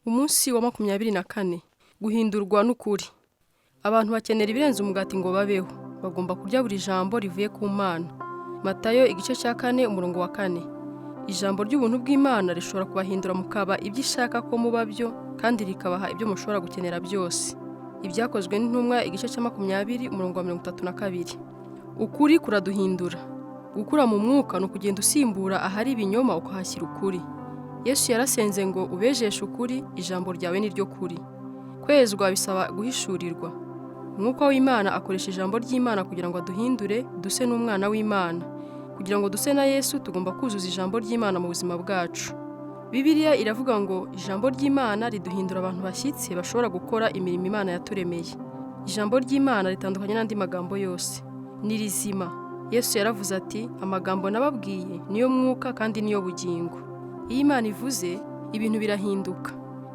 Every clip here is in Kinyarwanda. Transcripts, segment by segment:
Umunsi wa 24 guhindurwa n'ukuri. Abantu bakenera ibirenze umugati ngo babeho, bagomba kurya buri jambo rivuye ku Mana. Matayo igice cya 4 umurongo wa 4. Ijambo ry'ubuntu bw'Imana rishobora kubahindura mukaba ibyo ishaka ko muba byo kandi rikabaha ibyo mushobora gukenera byose. Ibyakozwe n'intumwa igice cya 20 umurongo wa 32. Ukuri kuraduhindura. Gukura mu mwuka ni ukugenda usimbura ahari ibinyoma ukahashyira ukuri. Yesu yarasenze ngo ubejeshe ukuri, ijambo ryawe ni ryo kuri. Kwezwa bisaba guhishurirwa. Umwuka w'Imana akoresha ijambo ry'Imana kugira ngo aduhindure duse n'umwana w'Imana. Kugira ngo duse na Yesu tugomba kuzuza ijambo ry'Imana mu buzima bwacu. Bibiliya iravuga ngo ijambo ry'Imana riduhindura abantu bashyitse bashobora gukora imirimo Imana yaturemeye. Ijambo ry'Imana ritandukanye n'andi magambo yose. Ni rizima. Yesu yaravuze ati amagambo nababwiye niyo mwuka kandi niyo bugingo. Iyo Imana ivuze, ibintu birahinduka.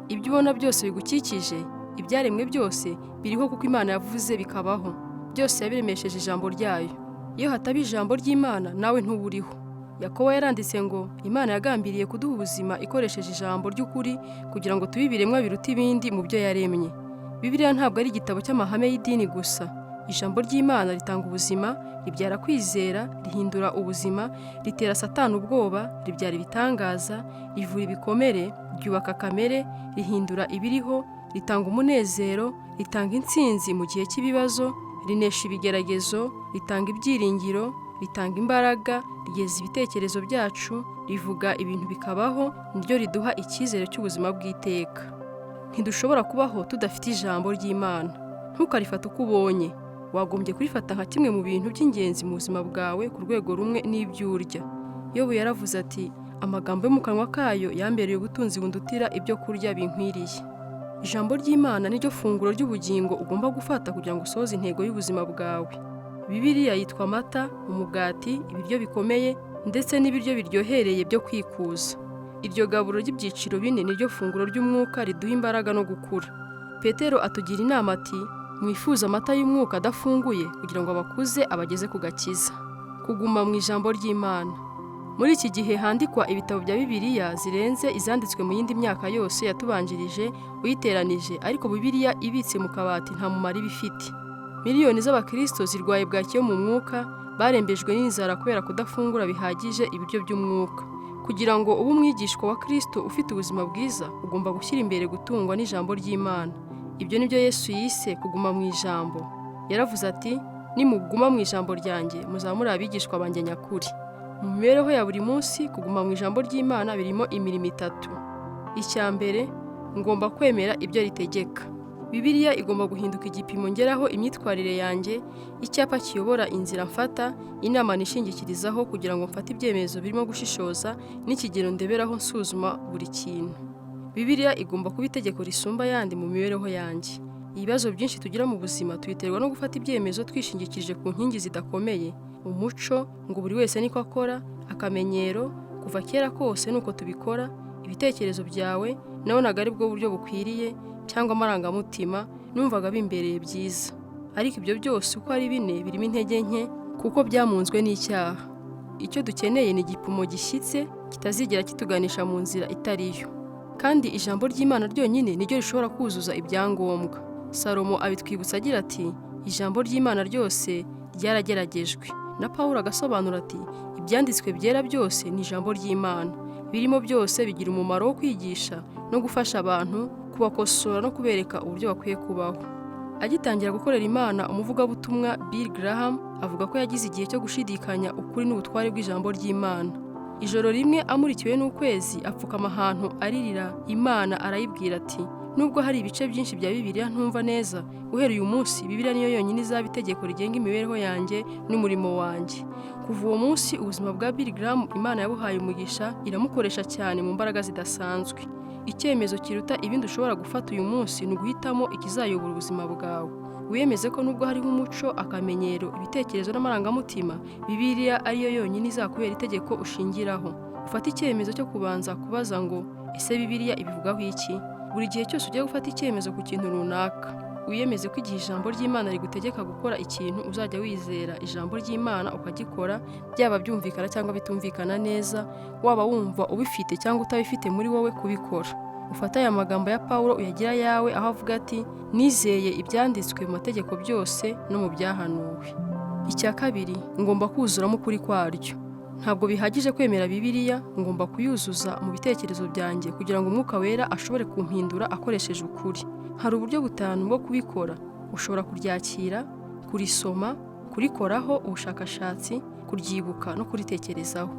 Ibyo ubona byose bigukikije, ibyaremwe byose biriho kuko Imana yavuze bikabaho. Byose yabiremesheje ijambo ryayo. Iyo hataba ijambo ry'Imana nawe ntuba uriho. Yakobo yaranditse ngo Imana yagambiriye kuduha ubuzima ikoresheje ijambo ry'ukuri kugira ngo tube ibiremwa biruta ibindi mu byo yaremye. Bibiliya ntabwo ari igitabo cy'amahame y'idini gusa. Ijambo ry'Imana ritanga ubuzima, ribyara kwizera, rihindura ubuzima, ritera Satani ubwoba, ribyara ibitangaza, rivura ibikomere, ryubaka kamere, rihindura ibiriho, ritanga umunezero, ritanga intsinzi mu gihe cy'ibibazo, rinesha ibigeragezo, ritanga ibyiringiro, ritanga imbaraga, ryeza ibitekerezo byacu, rivuga ibintu bikabaho, niryo riduha icyizere cy'ubuzima bw'iteka. Ntidushobora kubaho tudafite ijambo ry'Imana. Ntukarifate uko ubonye. Wagombye kurifata nka kimwe mu bintu by'ingenzi mu buzima bwawe ku rwego rumwe n'ibyo urya. Yobu yaravuze ati amagambo yo mu kanwa kayo yambereye ubutunzi bundutira ibyo kurya binkwiriye. Ijambo ry'Imana niryo funguro ry'ubugingo ugomba gufata kugira ngo usohoze intego y'ubuzima bwawe. Bibiliya yitwa amata, umugati, ibiryo bikomeye ndetse n'ibiryo biryohereye byo kwikuza. Iryo gaburo ry'ibyiciro bine niryo funguro ry'umwuka riduha imbaraga no gukura. Petero atugira inama ati mwifuze amata y'umwuka adafunguye kugira ngo abakuze abageze ku gakiza. Kuguma mu ijambo ry'Imana. Muri iki gihe handikwa ibitabo bya Bibiliya zirenze izanditswe mu yindi myaka yose yatubanjirije uyiteranije, ariko Bibiliya ibitse mu kabati nta mumaro iba ifite. Miliyoni z'abakristo zirwaye bwaki yo mu mwuka, barembejwe n'inzara kubera kudafungura bihagije ibiryo by'umwuka. Kugira ngo ube umwigishwa wa Kristo ufite ubuzima bwiza, ugomba gushyira imbere gutungwa n'ijambo ry'Imana. Ibyo ni byo Yesu yise kuguma mu ijambo. Yaravuze ati nimuguma mu ijambo ryanjye muzaba muri abigishwa banjye nyakuri. Mu mibereho ya buri munsi, kuguma mu ijambo ry'Imana birimo imirimo itatu. Icya mbere, ngomba kwemera ibyo ritegeka. Bibiliya igomba guhinduka igipimo ngeraho imyitwarire yanjye, icyapa kiyobora inzira mfata, inama nishingikirizaho kugira ngo mfate ibyemezo birimo gushishoza, n'ikigero ndeberaho nsuzuma buri kintu. Bibiliya igomba kuba itegeko risumba ayandi mu mibereho yanjye. Ibibazo byinshi tugira mu buzima tubiterwa no gufata ibyemezo twishingikirije ku nkingi zidakomeye. Umuco, ngo buri wese niko akora, akamenyero, kuva kera kose nuko tubikora, ibitekerezo byawe, nabonaga ari bwo buryo bukwiriye, cyangwa amarangamutima, numvaga bimbereye byiza. Ariko ibyo byose uko ari bine birimo intege nke kuko byamunzwe n'icyaha. Icyo dukeneye ni igipimo gishyitse kitazigera kituganisha mu nzira itari yo. Kandi ijambo ry'Imana ryonyine niryo rishobora kuzuza ibyangombwa. Salomo abitwibutsa agira ati ijambo ry'Imana ryose ryarageragejwe. Na Pawulo agasobanura ati ibyanditswe byera byose ni ijambo ry'Imana. Birimo byose bigira umumaro wo kwigisha no gufasha abantu, kubakosora no kubereka uburyo bakwiye kubaho. Agitangira gukorera Imana, umuvugabutumwa Bill Graham avuga ko yagize igihe cyo gushidikanya ukuri n'ubutware bw'ijambo ry'Imana. Ijoro rimwe amurikiwe n'ukwezi apfukama ahantu aririra Imana arayibwira ati nubwo hari ibice byinshi bya Bibiliya ntumva neza, guhera uyu munsi Bibiliya niyo yonyine izaba itegeko rigenga imibereho yanjye n'umurimo wanjye. Kuva uwo munsi ubuzima bwa Bill Graham Imana yabuhaye umugisha, iramukoresha cyane mu mbaraga zidasanzwe. Icyemezo kiruta ibindi ushobora gufata uyu munsi ni uguhitamo ikizayobora ubuzima bwawe. Wiyemeze ko nubwo hariho umuco, akamenyero, ibitekerezo n'amarangamutima, Bibiliya ariyo yonyine izakubera itegeko ushingiraho. Ufate icyemezo cyo kubanza kubaza ngo ese Bibiliya ibivugaho iki? Buri gihe cyose ugiye gufata icyemezo ku kintu runaka, wiyemeze ko igihe ijambo ry'Imana rigutegeka gukora ikintu uzajya wizera ijambo ry'Imana ukagikora, byaba byumvikana cyangwa bitumvikana neza, waba wumva ubifite cyangwa utabifite muri wowe kubikora. Ufate aya magambo ya Pawulo uyagira ayawe aho avuga ati nizeye ibyanditswe mu mategeko byose no mu byahanuwe. Icya kabiri, ngomba kuzuramo ukuri kwaryo. Ntabwo bihagije kwemera Bibiliya, ngomba kuyuzuza mu bitekerezo byanjye kugira ngo Umwuka Wera ashobore kumpindura akoresheje ukuri. Hari uburyo butanu bwo kubikora. Ushobora kuryakira, kurisoma, kurikoraho ubushakashatsi, kuryibuka no kuritekerezaho.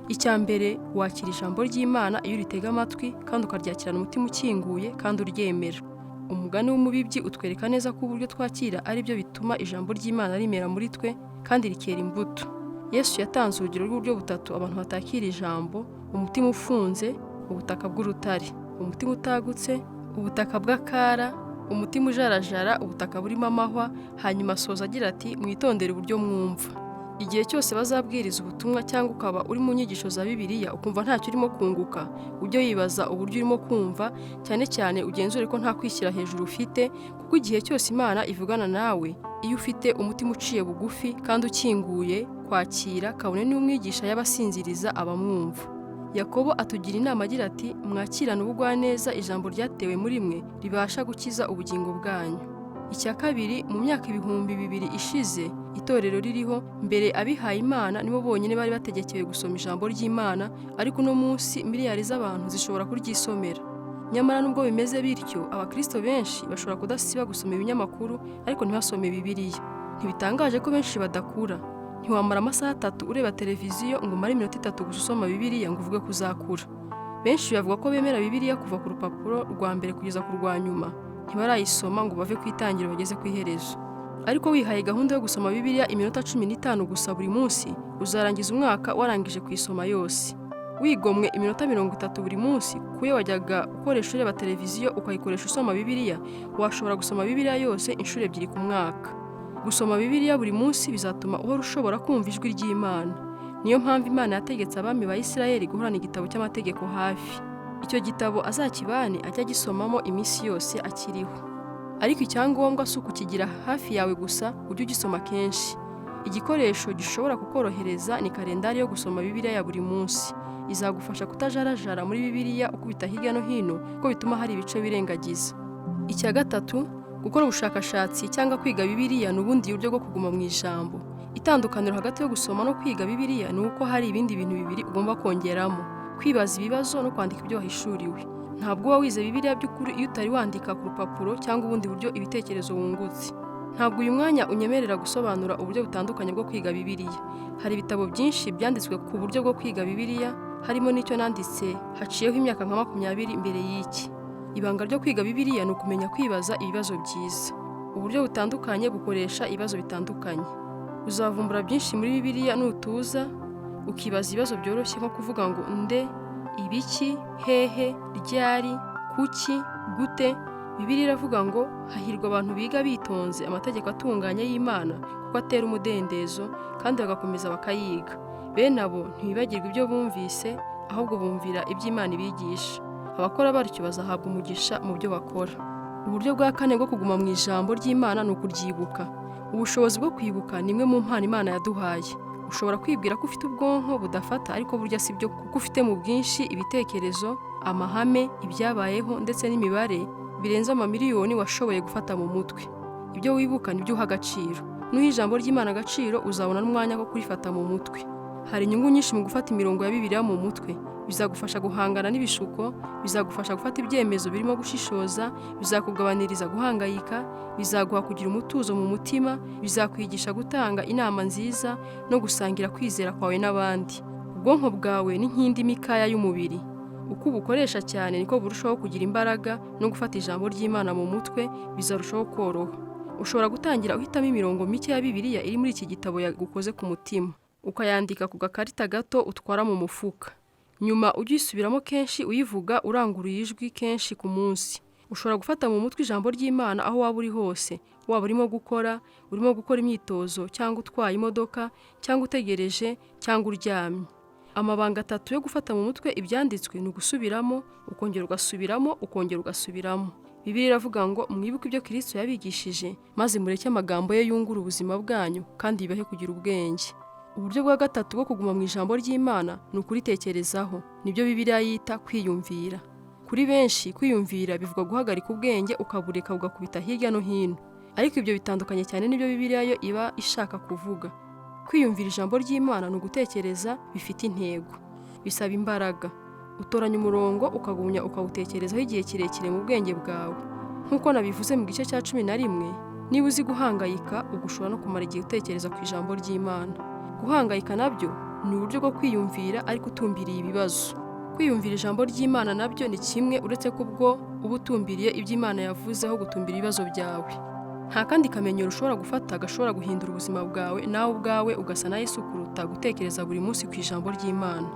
Icya mbere, wakira ijambo ry'Imana iyo uritega amatwi kandi ukaryakirana umutima ukinguye kandi uryemera. Umugani w'umubibyi utwereka neza ko uburyo twakira ari byo bituma ijambo ry'Imana rimera muri twe kandi rikera imbuto. Yesu yatanze urugero rw'uburyo butatu abantu batakira ijambo: umutima ufunze, ubutaka bw'urutare; umutima utagutse, ubutaka bw'akara; umutima ujarajara, ubutaka burimo amahwa. Hanyuma asoza agira ati mwitondere uburyo mwumva. Igihe cyose bazabwiriza ubutumwa cyangwa ukaba uri mu nyigisho za Bibiliya ukumva ntacyo urimo kunguka, ujye wibaza uburyo urimo kumva, cyane cyane ugenzure ko nta kwishyira hejuru ufite, kuko igihe cyose Imana ivugana nawe, iyo ufite umutima uciye bugufi kandi ukinguye kwakira, kabone n'umwigisha y'abasinziriza abamwumva. Yakobo atugira inama agira ati mwakirane ubugwaneza ijambo ryatewe muri mwe ribasha gukiza ubugingo bwanyu. Icya kabiri, mu myaka 2000 ishize itorero ririho, mbere abihaye Imana nibo bonyine bari bategekewe gusoma ijambo ry'Imana, ariko uno munsi miliyari z'abantu zishobora kuryisomera. Nyamara nubwo bimeze bityo, abakristo benshi bashobora kudasiba gusoma ibinyamakuru ariko ntibasome Bibiliya. Ntibitangaje ko benshi badakura. Ntiwamara amasaha 3 ureba televiziyo ngo umare iminota 3 gusa usoma Bibiliya ngo uvuge ko uzakura. Benshi bavuga ko bemera Bibiliya kuva ku rupapuro rwa mbere kugeza ku rwa nyuma, ntibarayisoma ngo bave ku itangiriro bageze ku iherezo. Ariko wihaye gahunda yo gusoma Bibiliya iminota 15 gusa buri munsi, uzarangiza umwaka warangije kuyisoma yose. Wigomwe iminota 30 buri munsi kuyo wajyaga ukoresha ureba televiziyo ukayikoresha usoma Bibiliya, washobora gusoma Bibiliya yose inshuro 2 ku mwaka. Gusoma Bibiliya buri munsi bizatuma uhora ushobora kumva ijwi ry'Imana. Niyo mpamvu Imana yategetse abami ba Isirayeli guhorana igitabo cy'amategeko hafi. Icyo gitabo azakibane ajye agisomamo iminsi yose akiriho. Ariko icyangombwa si ukukigira hafi yawe gusa, ujye ugisoma kenshi. Igikoresho gishobora kukorohereza ni kalendari yo gusoma Bibiliya ya buri munsi. Izagufasha kutajarajara muri Bibiliya ukubita hirya no hino, kuko bituma hari ibice wirengagiza. Icya gatatu, gukora ubushakashatsi cyangwa kwiga Bibiliya ni ubundi buryo bwo kuguma mu ijambo. Itandukaniro hagati yo gusoma no kwiga Bibiliya ni uko hari ibindi bintu bibiri ugomba kongeramo: kwibaza ibibazo no kwandika ibyo wahishuriwe. Ntabwo uba wize Bibiliya by'ukuri iyo utari wandika ku rupapuro cyangwa ubundi buryo ibitekerezo wungutse. Ntabwo uyu mwanya unyemerera gusobanura uburyo butandukanye bwo kwiga Bibiliya. Hari ibitabo byinshi byanditswe ku buryo bwo kwiga Bibiliya, harimo n'icyo nanditse haciyeho imyaka nka 20 mbere y'iki. Ibanga ryo kwiga Bibiliya ni ukumenya kwibaza ibibazo byiza. Uburyo butandukanye bukoresha ibibazo bitandukanye. Uzavumbura byinshi muri Bibiliya nutuza, ukibaza ibibazo byoroshye nko kuvuga ngo nde, ibiki, hehe, ryari, kuki, gute. Bibiliya iravuga ngo hahirwa abantu biga bitonze amategeko atunganye y'Imana kuko atera umudendezo, kandi bagakomeza bakayiga. Bene abo ntibibagirwa ibyo bumvise, ahubwo bumvira ibyo Imana ibigisha. Abakora batyo bazahabwa umugisha mu byo bakora. Uburyo bwa kane bwo kuguma mu ijambo ry'Imana ni ukuryibuka. Ubushobozi bwo kwibuka ni imwe mu mpano Imana yaduhaye. Ushobora kwibwira ko ufite ubwonko budafata, ariko burya si byo, kuko ufite mu bwinshi ibitekerezo, amahame, ibyabayeho ndetse n'imibare birenze amamiliyoni washoboye gufata mu mutwe. Ibyo wibuka nibyo uha agaciro. Nuha ijambo ry'Imana agaciro, uzabona n'umwanya wo kurifata mu mutwe. Hari inyungu nyinshi mu gufata imirongo ya Bibiliya mu mutwe. Bizagufasha guhangana n'ibishuko, bizagufasha gufata ibyemezo birimo gushishoza, bizakugabaniriza guhangayika, bizaguha kugira umutuzo mu mutima, bizakwigisha gutanga inama nziza no gusangira kwizera kwawe n'abandi. Ubwonko bwawe ni nk'indi mikaya y'umubiri. Uko ubukoresha cyane niko burushaho kugira imbaraga, no gufata ijambo ry'Imana mu mutwe bizarushaho koroha. Ushobora gutangira uhitamo imirongo mike ya Bibiliya iri muri iki gitabo yagukoze ku mutima, ukayandika ku gakarita gato utwara mu mufuka. Nyuma ujye uyisubiramo kenshi uyivuga uranguruye ijwi kenshi ku munsi. Ushobora gufata mu mutwe ijambo ry'Imana aho waba uri hose, waba urimo gukora, urimo gukora imyitozo cyangwa utwaye imodoka, cyangwa utegereje, cyangwa uryamye. Amabanga 3 yo gufata mu mutwe ibyanditswe ni ugusubiramo, ukongera ugasubiramo, ukongera ugasubiramo. Bibiliya iravuga ngo mwibuke ibyo Kristo yabigishije, maze mureke amagambo ye yungure ubuzima bwanyu kandi bibahe kugira ubwenge. Uburyo bwa gatatu bwo kuguma mu ijambo ry'Imana ni ukuritekerezaho, nibyo Bibiliya yita kwiyumvira. Kuri benshi kwiyumvira bivuga guhagarika ubwenge ukabureka ugakubita hirya no hino. Ariko ibyo bitandukanye cyane n'ibyo Bibiliya yo iba ishaka kuvuga. Kwiyumvira ijambo ry'Imana ni ugutekereza bifite intego. Bisaba imbaraga. Utoranya umurongo ukagumya ukawutekerezaho igihe kirekire mu bwenge bwawe. Nk'uko nabivuze mu gice cya 11, niba uzi guhangayika, ubwo ushobora no kumara igihe utekereza ku ijambo ry'Imana. Guhangayika nabyo ni uburyo bwo kwiyumvira ariko utumbiriye ibibazo. Kwiyumvira ijambo ry'Imana nabyo ni kimwe, uretse ko ubwo uba utumbiriye ibyo Imana yavuze aho gutumbira ibibazo byawe. Nta kandi kamenyero ushobora gufata gashobora guhindura ubuzima bwawe nawe ubwawe ugasa na Yesu kuruta gutekereza buri munsi ku ijambo ry'Imana.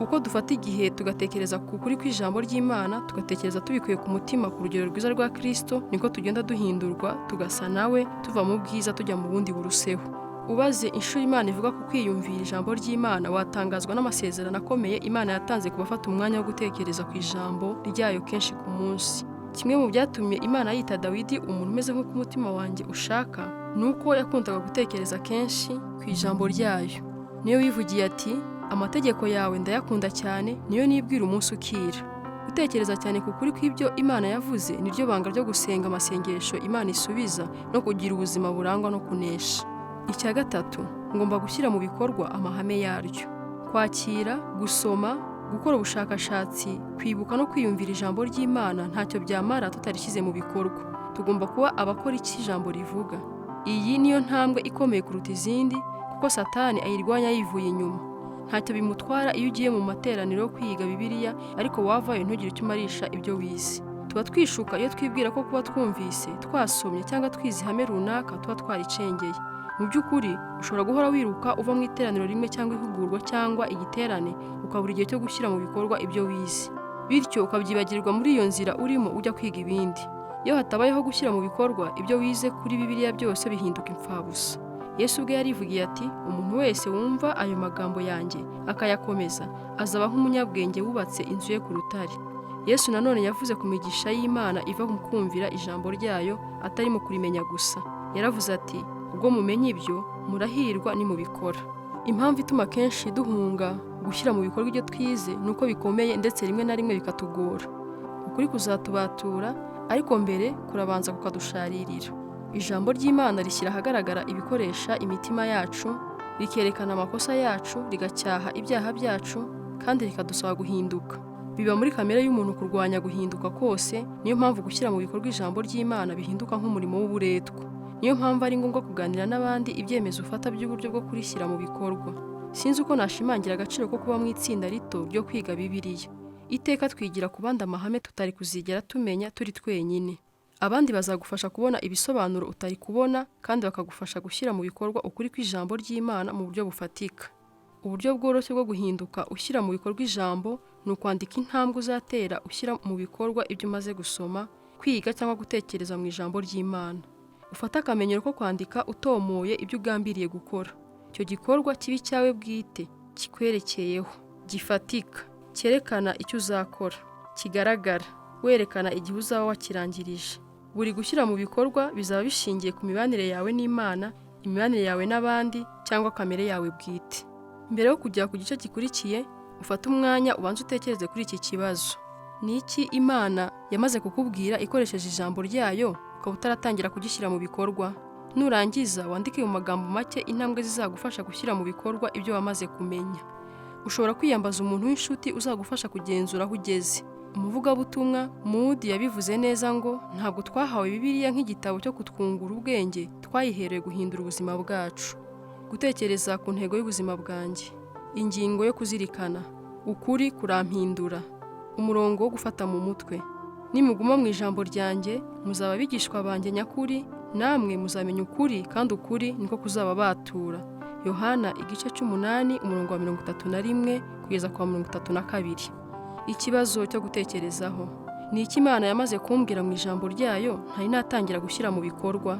Uko dufata igihe tugatekereza ku kuri kw'ijambo ry'Imana, tugatekereza tubikuye ku mutima ku rugero rwiza rwa Kristo, niko tugenda duhindurwa tugasa nawe, tuva mu bwiza tujya mu bundi buruseho. Ubaze inshuro Imana ivuga ku kwiyumvira ijambo ry'Imana, watangazwa n'amasezerano akomeye Imana yatanze ku bafata umwanya wo gutekereza ku ijambo ryayo kenshi ku munsi. Kimwe mu byatumye Imana yita Dawidi umuntu umeze nk'uko umutima wanjye ushaka, ni uko yakundaga gutekereza kenshi ku ijambo ryayo. Niyo wivugiye ati: amategeko yawe ndayakunda cyane, niyo nibwira umunsi ukira. Gutekereza cyane ku kuri kw'ibyo Imana yavuze niryo banga ryo gusenga amasengesho Imana isubiza no kugira ubuzima burangwa no kunesha. Icya gatatu, ngomba gushyira mu bikorwa amahame yaryo. Kwakira, gusoma, gukora ubushakashatsi, kwibuka no kwiyumvira ijambo ry'Imana ntacyo byamara tutarishyize mu bikorwa. Tugomba kuba abakora icyo ijambo rivuga. Iyi niyo ntambwe ikomeye kuruta izindi, kuko Satani ayirwanya yivuye inyuma. Ntacyo bimutwara iyo ugiye mu materaniro yo kwiga Bibiliya, ariko wavayo ntugire icyo umarisha ibyo wize. Tuba twishuka iyo twibwira ko kuba twumvise, twasomye cyangwa twize ihame runaka tuba twaricengeye. Mu by'ukuri, ushobora guhora wiruka uva mu iteraniro rimwe cyangwa ihugurwa cyangwa igiterane, ukabura igihe cyo gushyira mu bikorwa ibyo wize. Bityo ukabyibagirwa muri iyo nzira urimo ujya kwiga ibindi. Iyo hatabayeho gushyira mu bikorwa ibyo wize kuri Bibiliya byose bihinduka imfabusa. Yesu ubwe yarivugiye ati: umuntu wese wumva ayo magambo yanjye akayakomeza azaba nk'umunyabwenge wubatse inzu ye ku rutare. Yesu nanone yavuze ku migisha y'Imana iva mu kumvira ijambo ryayo atari mu kurimenya gusa. Yaravuze ati: ubwo mumenye ibyo murahirwa nimubikora. Impamvu ituma kenshi duhunga gushyira mu bikorwa ibyo twize ni uko bikomeye ndetse rimwe na rimwe bikatugora. Ukuri kuzatubatura, ariko mbere kurabanza kukadusharirira. Ijambo ry'Imana rishyira ahagaragara ibikoresha imitima yacu, rikerekana amakosa yacu, rigacyaha ibyaha byacu, kandi rikadusaba guhinduka. Biba muri kamere y'umuntu kurwanya guhinduka kose, niyo mpamvu gushyira mu bikorwa ijambo ry'Imana bihinduka nk'umurimo w'uburetwa. Niyo mpamvu ari ngombwa kuganira n'abandi ibyemezo ufata by'uburyo bwo kurishyira mu bikorwa. Sinzi uko nashimangira agaciro ko kuba mu itsinda rito ryo kwiga Bibiliya. Iteka twigira ku bandi amahame tutari kuzigera tumenya turi twenyine. Abandi bazagufasha kubona ibisobanuro utari kubona, kandi bakagufasha gushyira mu bikorwa ukuri kw'ijambo ry'Imana mu buryo bufatika. Uburyo bworoshye bwo guhinduka ushyira mu bikorwa ijambo ni ukwandika intambwe uzatera ushyira mu bikorwa ibyo umaze gusoma, kwiga cyangwa gutekereza mu ijambo ry'Imana. Ufate akamenyero ko kwandika utomoye ibyo ugambiriye gukora. Icyo gikorwa kibe icyawe bwite, kikwerekeyeho, gifatika, cyerekana icyo uzakora, kigaragara, werekana igihe uzaba wakirangirije. Buri gushyira mu bikorwa bizaba bishingiye ku mibanire yawe n'Imana, imibanire yawe n'abandi cyangwa kamere yawe bwite. Mbere yo kujya ku gice gikurikiye, ufate umwanya ubanze utekereze kuri iki kibazo. Ni iki Imana yamaze kukubwira ikoresheje ijambo ryayo ukaba utaratangira kugishyira mu bikorwa? Nurangiza wandike mu magambo make intambwe zizagufasha gushyira mu bikorwa ibyo wamaze kumenya. Ushobora kwiyambaza umuntu w'inshuti uzagufasha kugenzura aho ugeze. Umuvugabutumwa Moody yabivuze neza ngo ntabwo twahawe Bibiliya nk'igitabo cyo kutwungura ubwenge, twayiherewe guhindura ubuzima bwacu. Gutekereza ku ntego y'ubuzima bwanjye. Ingingo yo kuzirikana. Ukuri kurampindura. Umurongo wo gufata mu mutwe. Nimuguma mu ijambo ryanjye, muzaba abigishwa banjye nyakuri, namwe muzamenya ukuri kandi ukuri niko kuzababatura. Yohana igice 8 umurongo wa 31 kugeza ku wa 32. Ikibazo cyo gutekerezaho. Ni iki Imana yamaze kumbwira mu ijambo ryayo ntari natangira gushyira mu bikorwa?